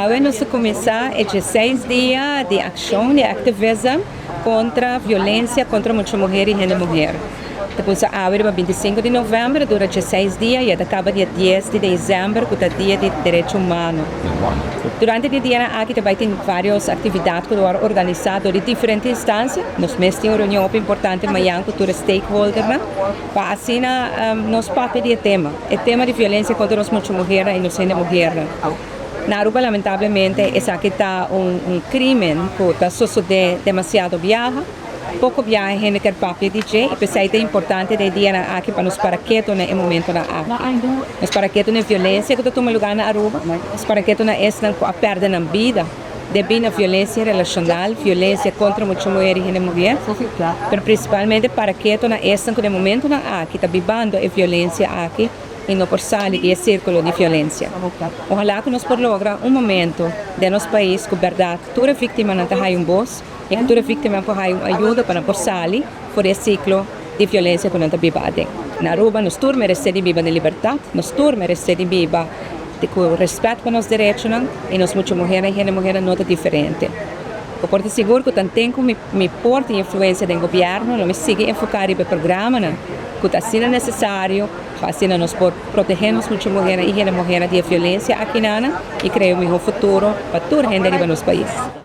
Awe nos ta cuminsa e 16 dia di accion di activism contra violencia contra mucha muher y hende muher. Ta cuminsa awe riba 25 di november, dura 16 dia y ta caba dia 10 di december, cu ta Dia di Derecho Humano. Durante e dia aki tambe tin varios actividad cu ta organisa di diferente instancia. Nos mes tin un reunion importante mañan cu tur stakeholder, no? Pa asina nos papia di tema. E tema di violencia contra nos mucha muher y nos hende muher. Na Aruba, lamentablemente, esaki ta un crimen cu ta sucede demasiado biaha. Poco biaha hende kier papia di dje y pesey ta importante e dia aki pa nos para keto na e momento nan aki. Nos para keto na violencia cu ta tuma luga na Aruba, nos para keto na esnan cu a perde nan bida debi na violencia relacional, violencia contra mucha muher y hende muher, pero principalmente para keto na esnan cu na e momento nan aki ta bibando e violencia aki y no por sali di e circulo di violencia. Ohala cu nos por logra un momento den nos pais cu berdad tur victima nan ta haya un voz y cu tur victima por haya un ayudo pa por sali for di e ciclo di violencia cu nan ta biba aden. Na Aruba, nos tur merece di biba den libertad, nos tur merece di biba cu respet pa nos derecho y nos mucha muher y hende muher no ta diferente. Mi por ta sigur cu tanto cu mi por tin influencia den gobierno, lo mi sigui enfoca e programa cu ta asina necesario pa asina nos por protege nos mucha muher y hende muher di violencia aki y crea un miho futuro pa tur hende den nos pais.